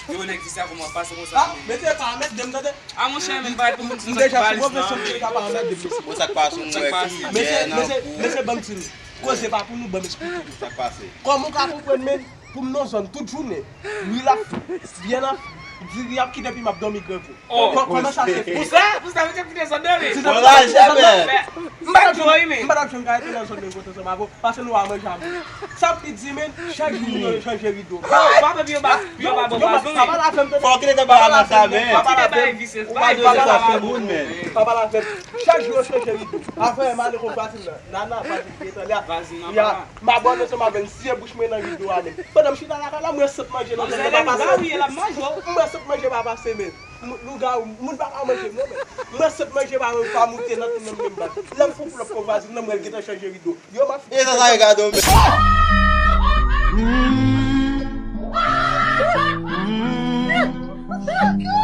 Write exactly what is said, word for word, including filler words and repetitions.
Yo, nèg, di sa kòman pase konsa. Ah, mesye, pa mèt de m tande. Ah, monchè, men bay pou moun. M deja sou pwofesyon, mesye, pa mèt de m, mesye. Bon, sa k pase, nou wè ki mesye, mesye, mesye, ban m di nou. Koze pa pou nou, ban m esplike nou. Sa k pase? Kòman ou ka konprann, men, pou m nan zòn tout jounen, lwi l ap, byen ap, diri ap kite pi m ap dòmi grangou. Oh. Kò-, kòman sa se fè? Pou sa, pou sa, mesye, kite zòn nan, men. Anraje, men. M pa t ap jwenn, m pa t ap jwenn ka rete nan zòn nan kote ansanm avè w, paske nou a manje a moun. Sa m pi di, men, chak jou nou chanje rido. Yo, pa fè yo ba, yo ba bon vwazin, men. Pa pale avè m, tande. Fò w kite bagay nan sa, men. Pa pale avè m. Ou pa dwe sa fè moun, men. Pa pale avè m. Chak jou yo chanje rido. Avè m ale kot vwazin nan. Nana, vwazin ki gentan la. Vwazin nan. M abòne ansanm avè l, m siye bouch mwen nan rido a menm. Pandan m chita lakay la, m wè sant manje nan zòn nan pa pase. M wè sant manje pa pase, men. M-, lougawou, moun pa ka manje m non, men. M wè sant manje pa, pa moute nan tout nan menm bat. Lè m fè yon pulòp pou vwazin nan, m wè l gentan chanje rido. Yo, m ap... E sa, sa e gade w, men.